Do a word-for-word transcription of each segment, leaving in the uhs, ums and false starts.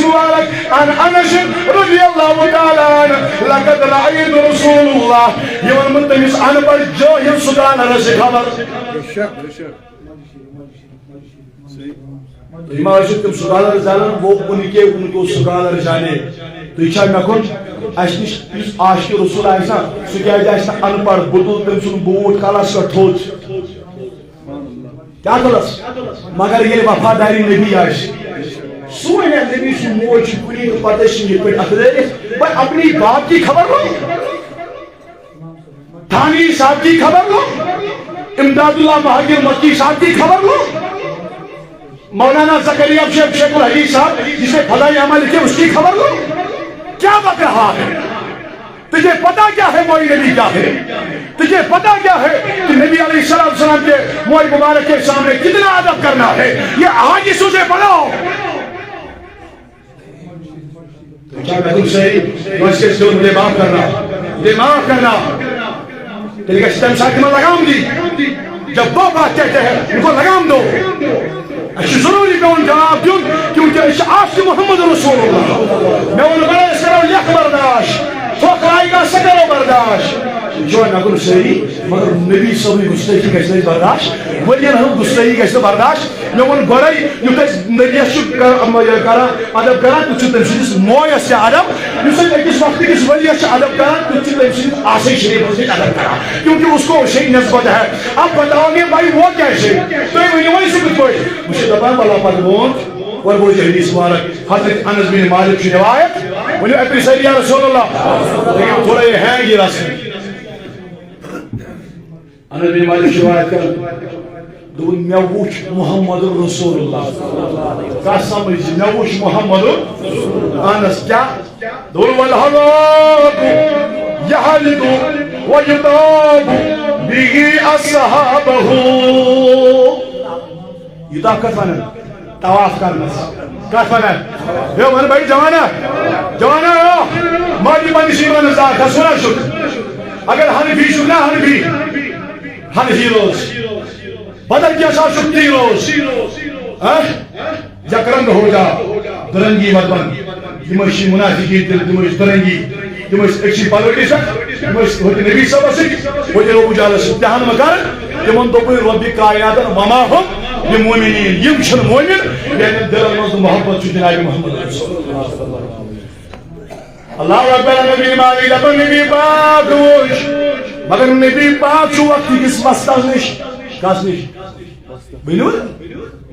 مبارک عن انس رضی اللہ تعالیٰ عنہ، لقد رأیت رسول اللہ، یہ ووٚنمُت تٔمِس ان پڑھ جٲہِل سکالرس یہِ خبر۔ تُہۍ ما ٲسِو تِم سکالر زانان؟ وہ ان کے، ان کو سکالر جانے۔ تُہۍ چھا مےٚ کُن، اَسہِ نِش یُس عاشق رسول آسہِ نا، سُہ کیٛازِ آسہِ نہٕ ان پڑھ؟ بہٕ تُلہٕ تٔمۍ سُنٛد بوٗٹھ کلس پٮ۪ٹھ تھوٚد۔ کیٛاہ تُلس؟ مگر ییٚلہِ وفاداری نبی آسہِ، سُہ وَنہِ نبی سُنٛد موج چھِ کُنی تہٕ پتہٕ ٲسۍ یِم یِتھ پٲٹھۍ اَتھٕ دٲرِتھ، بہٕ اپنی باپ کی خبر لو، تھانی صاحب کی خبر لو، امداد اللہ مہاجر مکی صاحب کی خبر لو، مولانا زکریا شیخ، شیخ الحدیث صاحب، جسے فضائے اعمال لکھے، اس کی خبر لو۔ کیا بک رہا ہے؟ تجھے پتا کیا ہے موئے نبی کیا ہے؟ تجھے پتا کیا ہے کہ نبی علیہ السلام، السلام کے موئے مبارک کے سامنے کتنا ادب کرنا ہے؟ یہ آج اس سے بڑھاؤ۔ تو کیا میں تم سے، بس کے سر مجھے معاف کرنا، مجھے معاف کرنا۔ تیرے کا ستم ساتھ میں لگام دی۔ جب وہ بات کہتے ہیں، ان کو لگام دو۔ اَسہِ چھُ ضروٗری پٮ۪وان جواب دیُن، کیونکہ أسۍ چھِ عاشق محمد رسول اللہ۔ مےٚ ووٚن گۄڈَے، أسۍ کَرو لیکھ برداش، تھۄکھ آیہِ کانٛہہ، سۄ کَرو برداش۔ یہِ چھُ وۄنۍ مےٚ کوٚر سٲری، مگر نبی صٲبٕنۍ گُستٲخی گژھِ نہٕ اَسہِ برداش، ؤرۍ یَن ہٕنٛز گُستٲخی گژھِ نہٕ برداش۔ مےٚ ووٚن گۄڈَے، یُتھ أسۍ نبیَس چھُ کَ-، یہِ کَران، ادب کَران، تیُتھ چھُ تٔمۍ سٕنٛدِس مویَس تہِ ادب۔ یُس أسۍ أکِس وقتہٕ کِس ؤرۍ یَس چھِ ادب کَران، تیُتھ چھُ تٔمۍ سٕنٛدِس آسہِ شریٖفَس سۭتۍ ادب کَران، کیونکہ اس کو اسے نسبت ہے۔ اب بتاؤ گے بھائی وہ کیسے؟ تُہۍ ؤنِو وۄنۍ سُہ کِتھ پٲٹھۍ؟ بہٕ چھُس دَپان، وَلہ پَتہٕ برونٛٹھ، گۄڈٕ بوزِ حدیث مبارک۔ حضرت انس بن مالک چھُ روایت، ؤنِو اپنی سٲری یا رسول اللہ، لیکن تھوڑا یہ ہے یہ رس۔ انس بن مالک چھُ روایت کران، دوٚپُن، مےٚ وُچھ محمد رسول اللہ۔ قسم زِ مےٚ وُچھ محمد۔ انس کیٛاہ؟ دوٚپُن، والحلاق یحلق ویطاف به اصحابہ۔ یوٗتاہ کتھ ونان؟ طواف کرنس۔ کتھ ونان؟ ہے ون بھائی جوانا، جوانا، مالی پننِس ایمانس دار، کس ونان چھُکھ؟ اگر حنفی چھُکھ نا، حنفی، حنفی روز۔ بدل کیا سا چھُکھ، تی روز۔ ہاں؟ یک رنگ ہو جا، درنگی مت بن۔ تِم ٲسۍ منافقین، تِم، تِم ٲسۍ درنگی، تِم ٲسۍ أکسٕے پلوٹی سۭتۍ، تِم ٲسۍ ہوٚتہِ نبی صٲبس سۭتۍ، ہوٚتہِ ابو جہلس سۭتۍ۔ تہِ ہن مہ کر، تِمن دوٚپُے رۄبِ کائناتن، وما ہم بمؤمنین، یِم چھِنہٕ مومن، یعنی دلن منٛز نہٕ محبت چھُ جناب محمد رسول۔ اللہ اکبر، نبی مالی دپان نبی پاک وٕچھ، مگر نبی پاک چھُ وقت کِس وستس نِش۔ کس نِش؟ ؤنِو،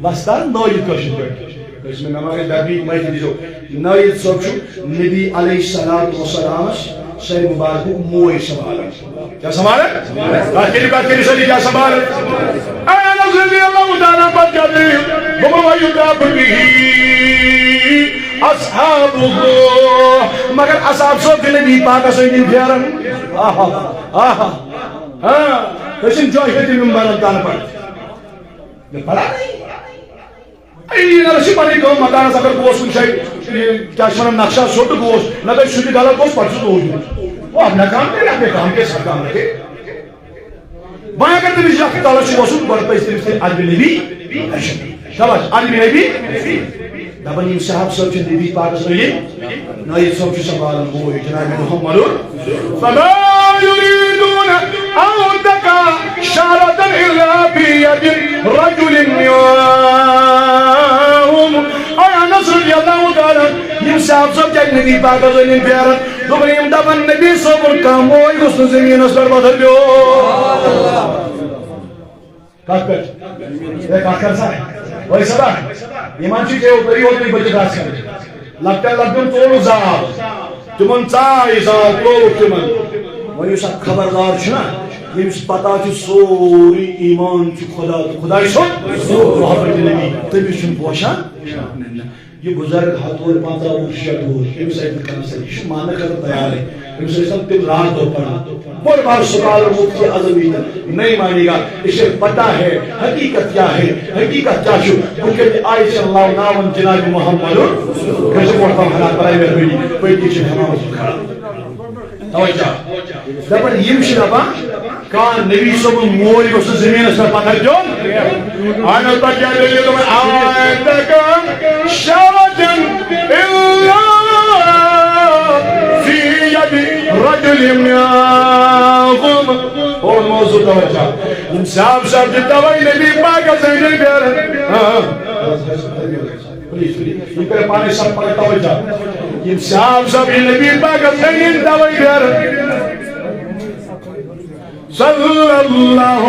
وستن نٲیِد کٲشِر پٲٹھۍ۔ کٲشِر مےٚ ما گژھِ دربی، مےٚ تہِ دیٖزیو۔ نٲیِد صٲب چھُ نبی علیہ الصلوۃ والسلامس سرِ مبارکُک موج سنبھالان۔ کیٛاہ سنبھالان؟ کتھ کٔرِو، کتھ کٔرِو سٲری، کیٛاہ سنبھالان؟ اے انس رضی اللہ تعالیٰ عنہ پتہٕ کیٛاہ دٔلیٖل؟ دوٚپُن، وَیُطافُ بِهِ أَصْحَابُهُ۔ مگر اصحاب صٲب چھِ نبی پاکس أنٛدۍ أنٛدۍ پھیران۔ آہا، آہا، ہاں، أسۍ چھِنہٕ جایہِ ہیٚتھ یِم بنان تنہٕ پتہٕ۔ مےٚ پَران۔ اے، یہِ نہ چھِ پَنٕنۍ کٲم، مکانَس اگر بہٕ اوسُس کُنہِ جایہِ، یہِ کیٛاہ چھِ وَنان، نقشہٕ سیوٚد تہٕ بہٕ اوسُس، نہ تَتہِ سُہ تہِ غلط اوس، پَتہٕ چھُس بہٕ اوسمُت۔ او، اَتھ مےٚ کَم کٔرِتھ، اَتھ مےٚ کَم کٔرِتھ، سَتھ کَم کٔرِتھ۔ وۄنۍ اگر تٔمِس یَتھ تَلَس چھُ وَسُن، گۄڈٕ پَزِ تٔمِس تیٚلہِ ادبِ نبی ہیٚچھُن۔ شاباش، ادبِ نبی۔ دَپان یِم صاحب صٲب چھِ نبی پاکَس ؤلِتھ۔ نٲیِد صٲب چھُ سنبھالان بوے جناب محمد۔ فما يريدون أن تقع شعرة إلا في يد رجل منهم۔ اے انس رضی اللہ تعالیٰ عنہ، یِم صاحب صٲب کیٛازِ نبی پاکس أنٛدۍ أنٛدۍ پھیران؟ دوٚپُن، یِم دَپان نبی صٲبُن کانٛہہ موج گوٚژھ نہٕ زٔمیٖنَس پٮ۪ٹھ پَتھر پیوٚن۔ کتھ پٮ۪ٹھ؟ ہے، کتھ کر سا؟ وۄنۍ سا بہ۔ یِمن چھُ ژےٚ اوترٕ یوتُے بٔچِتھ آسان۔ لۄکٹٮ۪ن لۄکٹٮ۪ن ژوٚلُکھ زال۔ تِمن ژاے زال، ترٛووُکھ تِمن۔ وۄنۍ یُس اکھ خبردار چھُنہ، ییٚمِس پتہ چھُ سورُے ایمان چھُ خدا تہٕ خدایہِ سُنٛد محبت نبی، تٔمِس چھُنہٕ پوشان۔ یہِ بُزرگ ہتھ وُہُر، پنٛژاہ وُہُر، شیٹھ وُہُر، أمِس آسہِ نہٕ کانٛہہ سَزا۔ یہِ چھُ ماننہٕ خٲطرٕ تیارٕے۔ أمِس ٲسۍ تَن تِم راتھ دۄہ پَران۔ بوٚڑ بار سُکالر مُفتی اعظم ییٖتیٛاہ نہیں مانیے گا، اسے پتہ ہے حقیقت کیا ہے، حقیقت کیا چھُ۔ بہٕ کَتہِ آیہِ ژےٚ لَوناوَن جناب محمد؟ کٲنٛسہِ پٲٹھۍ تھاو حالات برابر بٔنی، پٔتۍ کِنۍ چھِ حمامَس منٛز کھڑا۔ توجہ۔ دَپان یِم چھِ دَپان، کانٛہہ نبی صٲبُن موج گوٚژھ نہٕ زٔمیٖنَس پٮ۪ٹھ پَتھر دیُن۔ اَہَن حظ، پَتہٕ کیٛاہ دٔلیٖل؟ دَپان، آے تَکان شَوَتَن اِلَّا یِم میٛاوُم۔ اور موضوع توجہ۔ یِم صاف صاف چھِ توے نبی پاکس أنٛدۍ أنٛدۍ پھیران۔ ہاں۔ پلیز، پلیز، یہِ کٔرِو پانے سب پگاہ توجہ۔ یِم صاف صاف یہِ نبی پاکس أنٛدۍ أنٛدۍ توے پھیران۔ صلی اللہ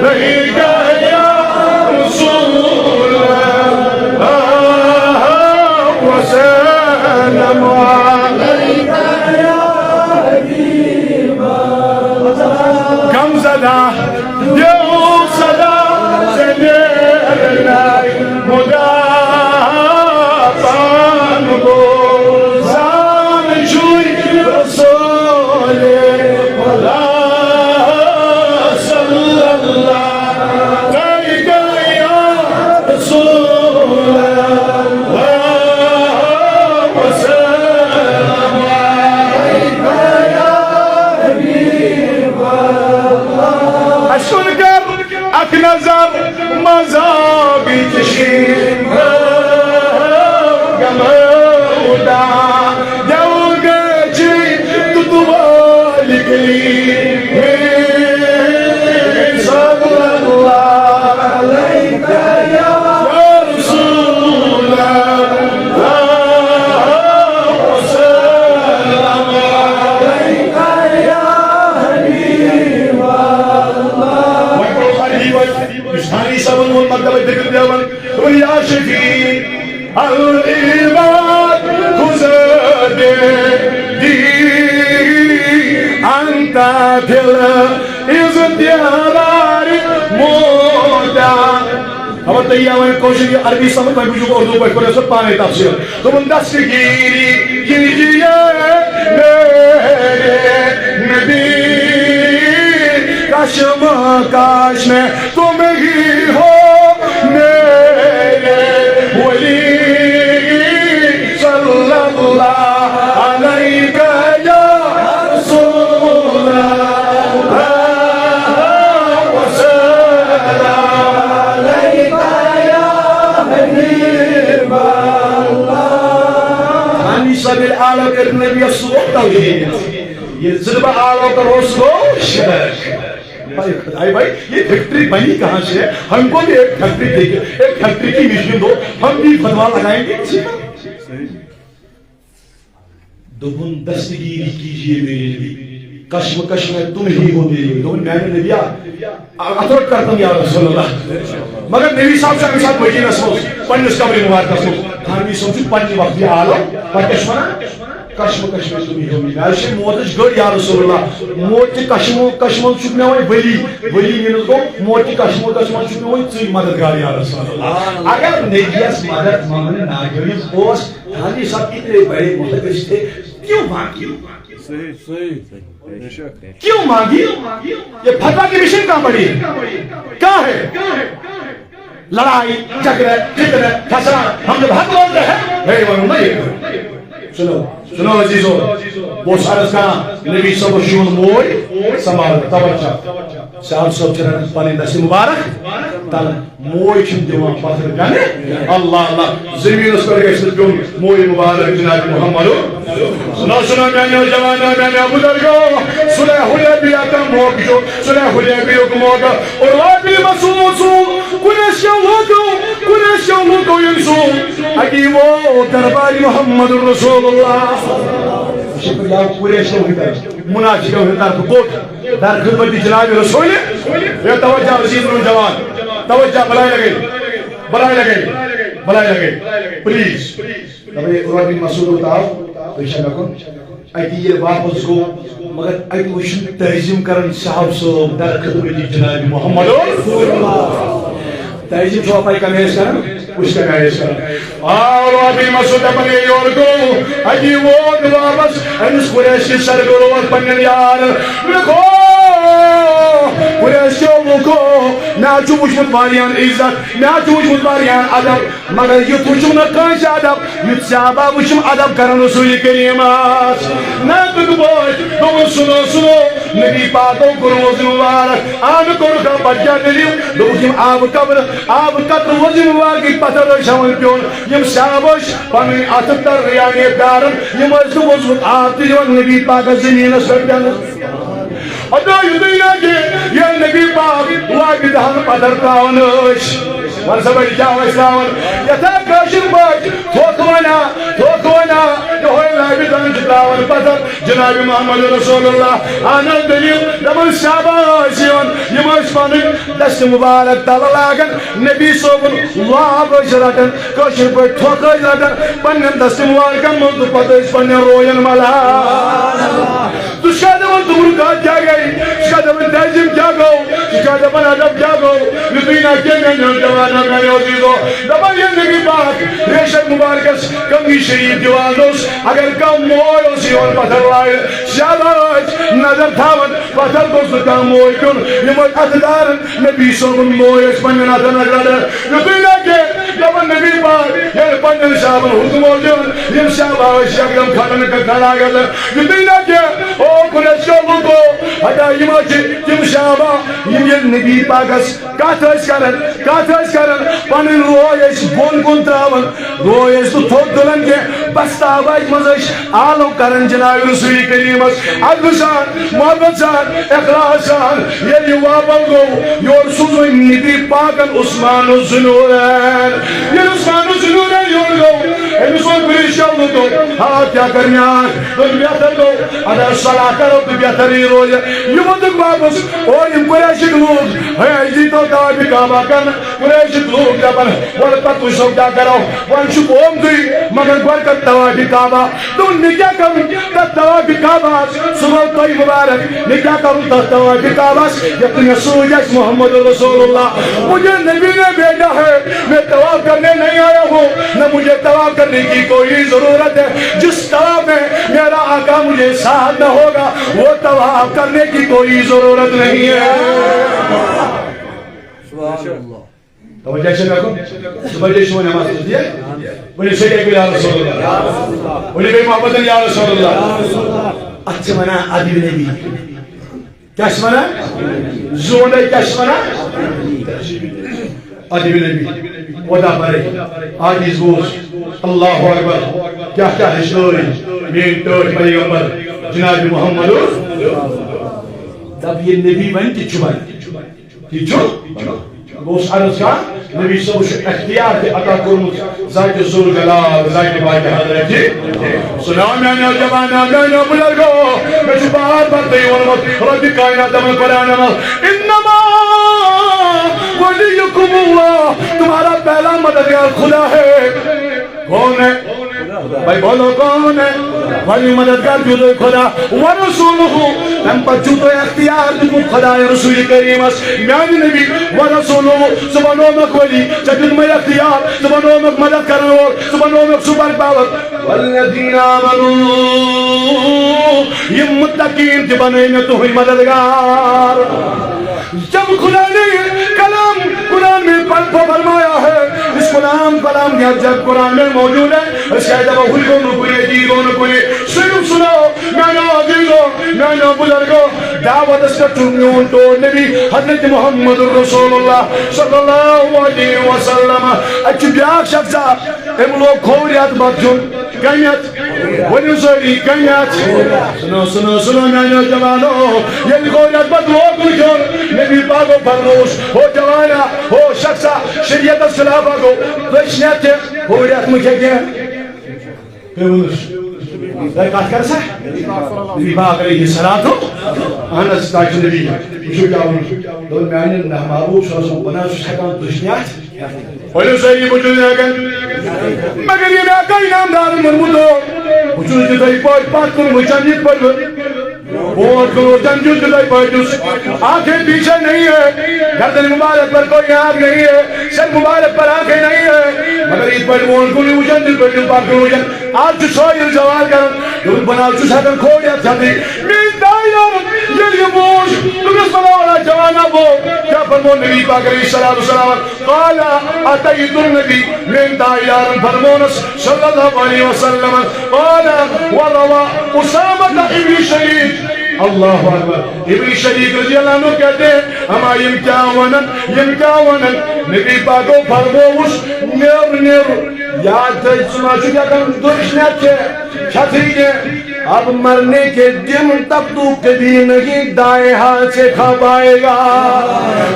علیک یا رسول اللہ وسلم علیک یا حبیب اللہ۔ غم زدہ دل صدا سے نیرنائی مدافعہ پان کو زان جوئی رسول خدا صلی اللہ علیہ یا رسول اللہ وسلم علیک یا حبیب اللہ۔ اَسہِ کُن کر اکھ نظر مذہبی چشم گمودا۔ دل گچی تتوال گلی صلی اللہ علیک یا رسول اللہ وسلم علیک یا حبیب اللہ۔ وۄنۍ گوٚو خالی وۄنۍ یُس حاجی صٲبن ووٚن مطلب فکر دیوان۔ یا شفیع العباد خذ بيدي أنت في الاضطرار مدافعة۔ خبر تۄہہِ یِیہِ وۄنۍ کٲشِر یہِ عربی سمجھ، وۄنۍ بوٗزِو اردو پٲٹھۍ، پَرو سُہ پانے تفسیر۔ دوٚپُن دستگیری کیجیے میرے نبی، کشمکش میں تم ہی ہو میرے ولی، صلی اللہ علیک یا رسول اللہ وسلم علیک یا حبیب اللہ۔ ثانی سبیل عالم نبی سو توحید۔ یہ ضرب عالم کا روز کو شرک۔ بھائی، بھائی، بھائی، یہ فیکٹری بنی کہاں سے ہے؟ ہم کو بھی ایک فیکٹری دے کے، ایک فیکٹری کی مشین دو، ہم بھی فتوا لگائیں گے۔ دوٚپُن، دستگیری کیجیے میرے نبی، کشمکش میں تم ہی ہو میرے۔ دوٚپُن، میانہِ نبی، اتھوٹ کرتا ہوں یا رسول اللہ۔ مگر نبی صاحب چھُ اَمہِ ساتہٕ مدیٖنس منٛز، پننِس قبرِ مبارکس منٛز۔ تھانوی صٲب چھُ پننہِ وقتہِ عالم، پتہٕ کیٛاہ چھُ ونان؟ کشمکش میں تم ہی ہو میرے۔ مےٚ حظ چھِ موتٕچ گٔر یا رسول اللہ۔ موت چہِ کشمکش منٛز چھُکھ مےٚ وۄنۍ ولی، ولی means گوٚو موت چہِ کشمکش منٛز چھُکھ مےٚ وۄنۍ ژٕے مددگار یا رسول اللہ۔ اگر نبیَس مدد منٛگنہٕ ناجٲیز اوس، تھانوی صاحب اتنے بڑے محدث تھے، کیوں مانگی؟ صحیح، صحیح۔ بے شک۔ کیوں مانگی؟ یہ فتویٰ کی مشین کہاں پڑی ہے؟ کہاں ہے؟ لڑائی، جھگڑے، فتنے، فساد، ہم جب حق بولتے ہیں، ہے وہ نہیں۔ سنو، سنو عزیزو، وہ سارا کام نبی صاحب شون موج سنبھال، توجہ۔ صاحب صٲب چھِ رَٹان پَنٕنۍ دَستہِ مُبارک تَلہٕ۔ موج چھِنہٕ دِوان پَتھر گَنٛڈٕ۔ اللہ، اللہ۔ زٔمیٖنَس پٮ۪ٹھ گژھِ نہٕ پیوٚن موج مُبارک جناب محمد۔ سُنو، سُنو، میٛانیو جوانو، میٛانیو بُزرگو، صلح حدیبیہ کا موقع چھُ، صلح حدیبیہ کا موقع۔ عروہ بن مسعود سُنٛد، قریشیو لوٗکو، قریشیو لوٗکو ییٚمۍ سُنٛد، اَتی ووت دربارِ محمد رسول اللہ۔ یہِ چھُ قریشیو ہٕنٛدۍ طرفہٕ، منافقو ہٕنٛدۍ طرفہٕ کوٚت؟ در خدمت جناب رسول۔ ہے توجہ عزیز نوجوان، توجہ بلائے لگے، بلائے لگے، بلائے لگے، پلیز۔ دپے عروہ بن مسعود آو، تُہۍ چھا مےٚ کُن؟ اَتہِ ییٚلہِ واپس گوٚو، مگر اَتہِ وٕچھُن تعظیم کران صاحب صٲب در خدمت جناب محمد۔ تعظیم چھُوا پَے کَمہِ آیہِ ٲسۍ کران؟ وٕچھ کَمہِ آیہِ ٲسۍ کران۔ آو رابی مسعود دپان، ییٚلہِ یورٕ گوٚو، اَتی ووت واپس أمِس قریشی سرگروہس پننٮ۪ن یارن۔ مےٚ گوٚو قریشیو لوٗکو، مےٚ حظ چھُ وٕچھمُت واریاہن عزت، مےٚ حظ چھُ وٕچھمُت واریاہن ادب، مگر یُتھ وٕچھُم نہٕ کٲنٛسہِ ادب، یُتھ صحابہ وٕچھُم ادب کران رسول کریمس۔ نہ کِتھ پٲٹھۍ؟ دوٚپُن، سُنو، سُنو، نبی پاکو کوٚر وضو مبارک، آنہٕ کوٚرُکھ، پتہٕ کیٛاہ دٔلیٖل؟ دوٚپُکھ، یِم آبہٕ قبرٕ، آبہٕ قطرٕ وضو مبارکٕکۍ پتھر ٲسۍ ہٮ۪وان پیوٚن۔ یِم صحابہٕ ٲسۍ پنٕنۍ اَتھٕ تر، یعنی دارن، یِم ٲسۍ نہٕ ووٚزمُت آب تہِ دِوان نبی پاکس زٔمیٖنس پٮ۪ٹھ پٮ۪نہٕ۔ ادا یُتُے نہ کہِ ییٚلہِ نبی پاک وابہِ دہن پتھر تراوان ٲسۍ، وَن سا بہٕ کیٛاہ ٲسۍ تراوان؟ یتھا کٲشِر پٲٹھۍ تھوکھ ونان، تھوکھ ونان، یِہوٚے لابہِ دہن چھِ تراوان پتھر۔ جناب محمد رسول اللہ، اہن حظ دٔلیٖل، دَپان صحابہ ٲسۍ یِوان، یِم ٲسۍ پنٕنۍ دستہِ مبارک تلہٕ لاگان، نبی صٲبُن واب ٲسۍ رٹان، کٲشِر پٲٹھۍ تھوکھ ٲسۍ رٹان، پننٮ۪ن دستہِ مبارکن منٛز تہٕ پتہٕ ٲسۍ پننٮ۪ن روین ملان۔ ژٕ چھُکھا دَپان تُہُنٛد کَتھ کیٛاہ گٔے؟ ژٕ چھُکھا دَپان تعظیٖم کیٛاہ گوٚو؟ ژٕ چھُکھا دَپان ادب کیٛاہ گوٚو؟ یُتُے نہ کینٛہہ، میٛانیو جوانو، میٛانیو عزیٖزو، دَپان ییٚلہِ نبی پاک ریشَن مُبارکَس کنگی شریٖف دِوان اوس، اگر کانٛہہ موے اوس یِوان پَتھر لایہِ، زیادٕ ٲسۍ نظر تھاوان، پَتھر گوٚژھ نہٕ کانٛہہ موے پیوٚن۔ یِم ٲسۍ اَتھٕ دارَن، نبی صٲبُن موے ٲسۍ پنٛنٮ۪ن اَتھَن اَتھٕ رَٹان۔ یُتُے نہ کینٛہہ، دَپان نبی پاک ییٚلہِ پنٛنٮ۪ن صحابَن حُکم اوس دِوان، یِم صحابہ ٲسۍ یکدم کھڑا گژھان۔ یُتُے نہ کینٛہہ، او قریشو لوٗکو، ہتا یِم حظ چھِ تِم صحابہ، یِم ییٚلہِ نبی پاکس کتھ ٲسۍ کران، کتھ ٲسۍ کران، پنٕنۍ روے ٲسۍ بۄن کُن تراوان، روے ٲسۍ نہٕ تھوٚد تُلان کینٛہہ، بس تابہٕ منٛز ٲسۍ آلو کران جناب رسول کریمس۔ ادبہٕ سان، محبت سان، اخلاص سان، ییٚلہِ یہِ واپس گوٚو، یورٕ سوٗز وۄنۍ نبی پاکن عثمان الذُّنوٗرین۔ ییٚلہِ عثمان الذُّنوٗرین یورٕ گوٚو، أمِس ووٚن قریشو لوٗکو، ہا کیٛاہ کر مےٚ آز؟ دوٚپُن، بہتر گوٚو، اگر صلاح کرو تہٕ بہترٕے روزِ۔ یہِ ووتُکھ واپس، اور یِم قریشٕکۍ لوٗکھ، ہے، اَسہِ دیٖتو طواف کعبہ کرنہٕ۔ قریشٕکۍ لوٗکھ دَپان، وَلہٕ پَتہٕ وٕچھو کیٛاہ کرو، وۄنۍ چھُ قوم تُہۍ، مگر گۄڈٕ کر طواف کعبہ۔ دوٚپُن، مےٚ کیٛاہ کرُن تَتھ طواف کعبہَس؟ سُہ گوٚو تۄہہِ مُبارک، مےٚ کیٛاہ کرُن تَتھ طواف کعبہَس، یَتھ نہٕ مےٚ سۭتۍ آسہِ محمد رسول اللہ۔ مجھے نبی نے بھیجا ہے، میں طواف کرنے نہیں آیا ہوں، نہ مجھے طواف کرنے کی کوئی ضرورت ہے۔ جس طواف میں میرا آقا مجھے ساتھ نہ ہوگا، وہ طواف کرنے کی کوئی ضرورت نہیں ہے۔ سبحان اللہ۔ توجہ چھا مےٚ کُن؟ صبح چھِ أسۍ وۄنۍ نماز پٔرِتھ، یہِ؟ ؤنِو سا، یا رسول اللہ۔ ؤنِو بیٚیہِ محبتن، یا رسول اللہ۔ اَتھ چھِ وَنان ادب نبی۔ کیٛاہ چھِ وَنان؟ زوٗنٛڈے کیٛاہ چھِ وَنان؟ ادب نبی۔ ودا پرے۔ آج اس بوز۔ اللہ اکبر۔ کیٛاہ کیٛاہ ہیٚچھنٲے میٛٲنۍ ٹٲٹھۍ پیغمبر جناب محمد۔ دَپ یہِ نبی وَنہِ تہِ چھُ وَنہِ۔ ٹھیک چھو؟ بہٕ اوسُس عرض کران، نبی صٲبَس چھُ اختیار تہِ عطا کوٚرمُت ذاتِ ذوالجلال، ذاتِ پاکِ حضرت۔ سُنو میانیو جوانو، میانیو بزرگو، مےٚ چھُ بار بار تۄہہِ ووٚنمُت، رۄبِ کائنات دَپان قرآنَس منٛز، "انما ولیکم اللہ"، تمہارا پہلا مددگار خدا ہے۔ کون ہے؟ بھائی بولو، کون ہے؟ ولی مددگار چھُو تۄہہِ خدا، ورسولہ، تَمہِ پتہٕ چھُو تۄہہِ اختیار دیُتمُت خداے رسول کریمس، میانہِ نبی، ورسولہ، ژٕ بنوومکھ ولی، ژےٚ دیُتمَے اختیار، ژٕ بنوومکھ مدد کرن وول، ژٕ بنوومکھ سپر پاور۔ والذین آمنوا، یِم متقین تہِ بنٲے مےٚ تُہٕنٛدۍ مددگار۔ جب خدا نے یہ کلام قرآن میں پر-، پر-، فرمایا ہے، اس کلام، کلام کے جب قرآن میں موجود ہے، اس کا جب ہوئی کون کوئی، جی کون کوئی، صرف سنو، میانو عزیزو، میانو بزرگو، دعوت اس کا چون میون تو نبی حضرت محمد رسول اللہ صلی اللہ علیہ وسلم۔ اچھا، بیاکھ شخص، أمۍ لوگ کھوورِ اَتھ بَتہٕ کھیوٚن۔ کَمہِ اَتھٕ؟ ؤنِو سٲری، کَمہِ اَتھٕ؟ سُنو، سُنو، سُنو، میٛانیو جوانو، ییٚلہِ کھوورِ اَتھ بَتہٕ لوگُن کھیوٚن، نبی پاکو فرمووُس، ہو جوانا، ہو شخصا، شریعتس خلاف آ گوٚو، تُہۍ چھِ نہٕ اَتھ کھٮ۪ن، کھوورِ اَتھٕ مہٕ کھےٚ کینٛہہ۔ کٔمۍ ووٚنُس؟ تۄہہِ کَتھ کَر سا؟ نبی پاک علیہ الصلوۃ، اہن حظ، تۄہہِ چھُ نبی، وٕچھِو کیٛاہ ووٚنُن۔ دوٚپُن، میٛانہِ محبوب صلی اللہ علیہ وسلم وَنان، سُہ چھُ ہٮ۪کان، تُہۍ چھِ نہٕ اَتھ۔ ؤلِو سٲری، بہٕ چھُس نہٕ ہٮ۪کان۔ مگر ییٚمہِ آقا انعام دارن ووٚنمُت اوس، بہٕ چھُس یِتھَے پٲٹھۍ پتھ کُن وٕچھان، یِتھ پٲٹھۍ بہٕ برونٛٹھ کُن وٕچھان چھُس، تِتھَے پٲٹھۍ چھُس۔ آنکھیں پیچھے نہیں ہے، گردن مبارک پر کوئی آنکھ نہیں ہے، سر مبارک پر آنکھیں نہیں ہے، مگر یِتھ پٲٹھۍ برونٛٹھ کُن وٕچھان، تِتھ پٲٹھۍ چھُس پتھ کُن وٕچھان۔ آز چھُ سٲیِل زوال کران، دوٚپُن، بہٕ نہ حظ چھُس ہٮ۪کان کھوورِ اَتھٕ کھٮ۪تھٕے۔ میٛٲنۍ داے یارن ییٚلہِ یہِ بوٗز، دوٚپنَس، بلا ولا جوانا بوو، کیٛاہ فرموو نبی پاک علیہ الصلوۃ والسلام؟ قال، اتیت النبی، میٛٲنۍ داے یارن فرمونس صلی اللہ علیہ وسلم، قال، وروا اسامہ ابن شریک، اللہ اکبر۔ ابن شریک رضی اللہ عنہ کہتے ہیں، اما یِم کیٛاہ ونن، یِم کیٛاہ ونن؟ نبی پاکو فرمووُس، نیر، نیر، یاد تھٲے، ژٕ ما چھُکھ ہٮ۪کان دٔچھنہِ اَتھٕ کھٮ۪تھٕے کینٛہہ؟ اب مرنے کے دن تک تو کبھی نہیں دائیں ہاتھ سے کھا پائے گا۔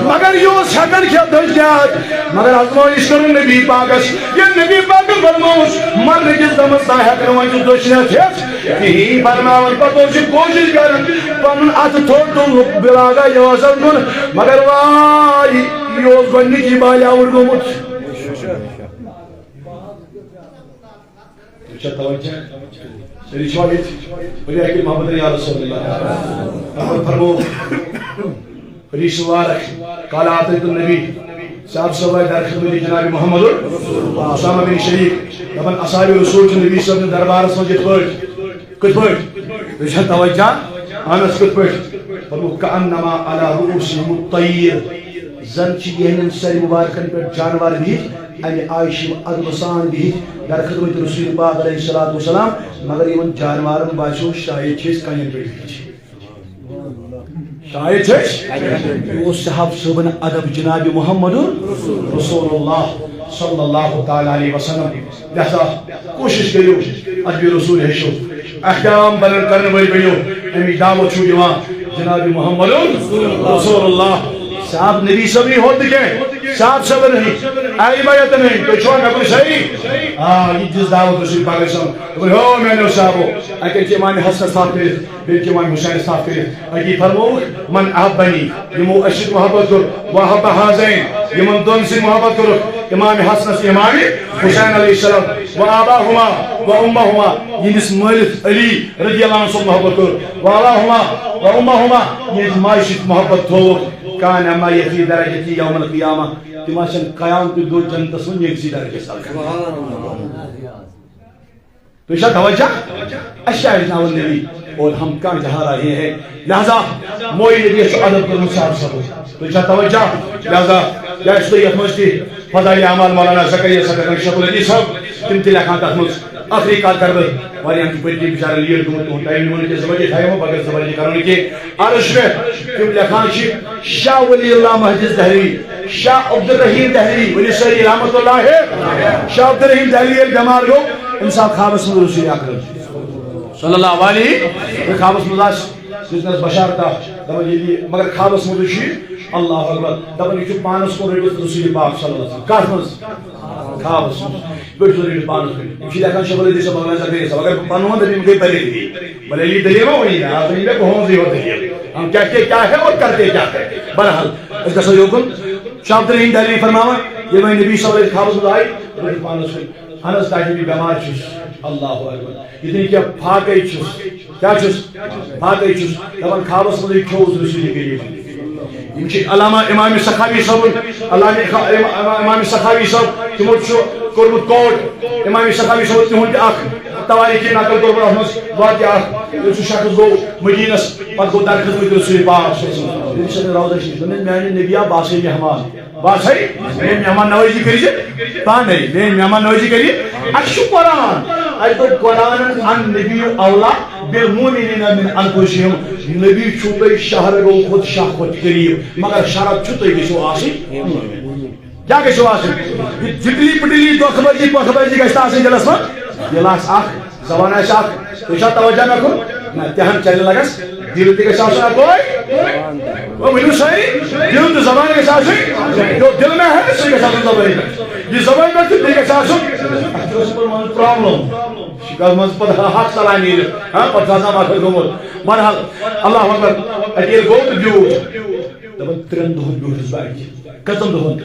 مگر یہِ اوس ہٮ۪کان کھٮ۪تھ دٔچھنہِ اَتھٕ، مگر ازمٲیِش کٔرٕن نبی پاکس۔ ییٚلہِ نبی پاکن فرمووُس، مرنہٕ کِس دمس تام ہٮ۪کہٕ نہٕ وۄنۍ ژٕ دٔچھنہِ اَتھٕ کھٮ۪تھ۔ کِہیٖنۍ۔ فرماوان پتہٕ اوس یہِ کوٗشِش کران، پنُن اَتھٕ تھوٚد تُلنُک، بلاگا یہِ اوس اَتھ کُن، مگر واے، یہِ اوس گۄڈٕنِچی بالیوُڈ گوٚمُت۔ تُہۍ چھا توجہ؟ سٲری چھِوا ییٚتہِ؟ ؤلِو اَکہِ محبت یا رسول اللہ۔ فرمو، حدیث مبارک، قال اعطیت النبی، صاحب صٲب آے در خدمت جناب محمد اسامہ بن شریف، دپان اصحاب رسول چھِ نبی صٲب سٕنٛدِس دربارس منٛز یِتھ پٲٹھۍ، کِتھ پٲٹھۍ؟ تُہۍ چھا توجہ؟ انس کِتھ پٲٹھۍ؟ فرموو، کأنما علی رؤوسہم الطیر، زن چھِ یِہنٛدٮ۪ن سرِ مبارکن پٮ۪ٹھ جانور بِہِتھ، امہِ آیہِ چھِ یِم ادبہٕ سان بِہِتھ در خدمت رسول پاک علیہ الصلوۃ والسلام، مگر یِمن جانورن باسیو شاید چھِ أسۍ کنٮ۪ن پٮ۪ٹھ بِہِتھ۔ شاید چھِ أسۍ۔ یہِ اوس صاحب صٲبن ادب جناب محمد رسول اللہ صلی اللہ تعالیٰ علیہ وسلم۔ لہذا کوٗشِش کٔرِو ادب رسول ہیٚچھِو، احکام بیان کرن وٲلۍ بٔنِو، اَمِچ دعوت چھُو دِوان جناب محمد رسول اللہ۔ صاحب نبی صٲبٕے ہوت نہٕ کینٛہہ، صاحب صٲبن ہٕنٛدۍ، اہل بیتن ہٕنٛدۍ، تُہۍ چھِوا مےٚ کُن صحیح؟ آ، یہِ دِژ دعوت رسول پاک صٲبن۔ دوٚپُن، ہو میٛانیو صاحبو، اَتہِ چھِ امام حسنس تھپھ کٔرِتھ، بیٚیہِ چھِ امام حسینس تھپھ کٔرِتھ۔ أتی فرمووُکھ، من احبنی، یِمو اَسہِ سۭتۍ محبت کوٚر، واحب ہذین، یِمن دۄن سۭتۍ محبت کوٚرُکھ، امام حسنس، امام حسین علیہ السلام، و آباہما و امہما، یِہنٛدِس مٲلِس علی رضی اللہ عنہ سۭتۍ محبت کوٚر، و آباہما و امہما، یِہنٛزِ ماجہِ سۭتۍ محبت تھووُکھ، کان معی فی درجتی یوم القیامہ، تِم آسن قیامتٕکۍ دۄہ جنتس منٛز یکسٕے درجس تل۔ تُہۍ چھا توجہ؟ اَسہِ کیٛاہ ہیٚچھناوُن نبی؟ اور ہم کہاں جا رہے ہیں؟ لہذا معی نبی چھُ ادب کوٚرمُت صاحب صٲبَس۔ تُہۍ چھا توجہ؟ لہذا کیٛاہ چھُ تۄہہِ یَتھ منٛز تہِ فضائل اعمال مولانا زکریا صٲب، شیخ الحدیث صٲب، تِم تہِ لیکھان تَتھ منٛز۔ ٲخری کَتھ کَرٕ بہٕ، واریاہَن چھُ پٔتۍ کِنۍ بِچارَن لیٹ گوٚمُت، تُہُنٛد ٹایم نِمو نہٕ کینٛہہ، زٕ بجے تھایو وۄنۍ، مگر زٕ بجے کَرو نہٕ کینٛہہ۔ عرض چھُ مےٚ، تِم لیکھان چھِ شاہ ولی اللہ مہدِس دہلوی، شاہ عبدالرحیم دہلوی، ؤلِو سٲری رحمت اللہ۔ شاہ عبدالرحیم دہلوی ییٚلہِ بٮ۪مار گوٚو، أمِس آو خوابَس منٛز رسول اکرم صلی اللہ علیہ وسلم۔ خوابس منٛز آسہِ، سُہ چھُ تٔمِس بشارت اکھ، دَپان ییٚلہِ یہِ، مگر خوابس منٛزٕے چھُ یہِ، اللہ اکبر، دَپان یہِ چھُ پانس کُن رٔٹِتھ رسول پاک صلی اللہ علیہ وسلم۔ کتھ منٛز؟ خوابس منٛز۔ یہِ چھُ رٔٹِتھ پانس کُن۔ یِم چھِ لیکھان شیخ الحدیث مولانا زکریا صٲب، اگر بہٕ پنُن وَنہٕ، تٔمۍ گٔے پریشٲنی۔ بلے یہِ دٔلیٖل ما وَنی مےٚ، آز وَنہِ مےٚ بہٕ ہٲوزٕے یورٕ دٔلیٖل۔ ہم کیا کیا کیا ہے اور کرتے کیا ہے۔ بہرحال، أسۍ گژھو یوکُن۔ شاہ عبدالرحیم دہلوی فرماوان، ییٚلہِ وۄنۍ نبی صلی اللہ علیہ وسلم خوابس منٛز آیہِ، رٔٹِتھ پانس کُن۔ اہن حظ، تاکہِ بہٕ بٮ۪مار چھُس۔ اللہ اکبر۔ یِتھُے کیٛاہ فاقے چھُس۔ کیٛاہ چھُس؟ فاقے چھُس۔ دَپان خوابَس منٛزٕے کھیوٚوُس رسول کریم۔ یِم چھِ علامہ امام سخاوی صٲبُن، علامہ خ-، امام، امام سخاوی صٲب، تِمو چھُ کوٚرمُت کوٹ۔ امام سخاوی صٲب تِہُنٛد تہِ اکھ توٲریٖخی نقل کوٚرمُت اَتھ منٛز واقعہ اکھ۔ یُس سُہ شخص گوٚو مدیٖنَس، پَتہٕ گوٚو در خدمت رسول پاک صلی اللہ علیہ وسلم۔ تٔمِس چھِ روضہ شریف، دوٚپُن، میٛانہِ نبی آو باسے مہمان۔ بس ہے، میٲنۍ مہمان نوازی کٔرۍ زِ پانے، میٲنۍ مہمان نوازی کٔرۍ۔ اَسہِ چھُ قرآن، اَسہِ دوٚپ قرآنن، النبی اولا بالمؤمنین من انفسہم، نبی چھُو تۄہہِ شہرگو کھۄتہٕ شاہ کھۄتہٕ قریب، مگر شرط چھُ تُہۍ گٔژھِو آسٕنۍ۔ کیٛاہ گٔژھِو آسٕنۍ؟ یہِ جِٹلی پِٹلی دۄکھٕ بٲزی پۄکھٕ بٲزی گژھِ نہٕ آسٕنۍ دِلس منٛز، دِل آسہِ اکھ۔ زبان آسہِ اکھ، تُہۍ چھا توجہ مےٚ کُن؟ نہ، تہِ ہن چلہِ لگس، دِل تہِ گژھِ آسُن اکوے۔ وۄنۍ ؤنِو سٲری، دِل تہٕ زبان گژھِ آسٕنۍ۔ جو دِل میں ہے، سُے گژھِ آسُن زبٲنۍ پٮ۪ٹھ۔ یہِ زبٲنۍ پٮ۪ٹھ چھُ، بیٚیہِ گژھِ آسُن۔ اَتھ چھُ اوسمُت منٛزٕ پرابلم۔ شِکاس منٛز پتہٕ ہا حق صلاح نیٖرِتھ۔ ہاں، پتہٕ چھُ آسان وقت گوٚمُت۔ بہرحال، اللہ اکبر، اَتہِ ییٚلہِ گوٚو تہٕ بیوٗٹھ۔ دَپان، ترٛٮ۪ن دۄہَن بیوٗٹھُس بہٕ اَتہِ۔ کٔژَن دۄہَن؟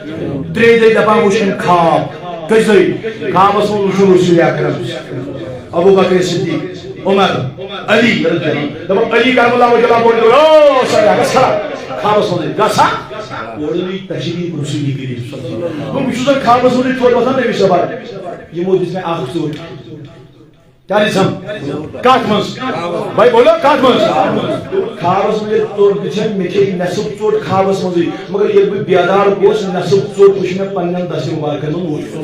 ترٛیٚیہِ دۄہہِ دَپان وٕچھ أمۍ خواب۔ کٔژِ دۄہہِ؟ خوابَس منٛز وٕچھُن رسول اکرم۔ ابو بکر صدیق، عمر، علی رضی اللہ عنہ۔ دَپان علی کرم اللہ وجہہ، بہٕ اوسُس دَپان، او سا گژھا؟ خوابَس منٛزٕے گژھا؟ اورٕ نٕے تشریف رسول کریم صلی اللہ علیہ وسلم۔ بہٕ چھُس زَن خوابَس منٛزٕے تھوٚد وۄتھان نبی صٲبَن۔ یِمو دِژ مےٚ اَکھ ژوٚٹ۔ کیٛاہ دِژٕم؟ کَتھ منٛز؟ بھائی بولو، کَتھ منٛز؟ خوابَس منٛز ییٚلہِ ژوٚٹ دِژٕم، مےٚ کھیٚیہِ نٮ۪صٕف ژوٚٹ خوابَس منٛزٕے۔ مگر ییٚلہِ بہٕ بیدار گوس، نٮ۪صٕف ژوٚٹ وٕچھ مےٚ پنٛنٮ۪ن دَستہِ مُبارکَن منٛز وٕچھ۔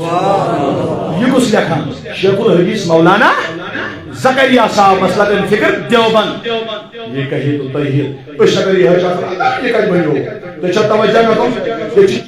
یہِ کُس لیکھان؟ شیخ الحدیث مولانا زکریا صاحب، مسلک الفکر دیوبند۔ یہ کہی تو تہی، أسۍ اگر یہے کتھ، یہ کتہِ بنیو؟ تُہۍ چھا توجہ مےٚ کُن؟ ییٚتہِ چھِ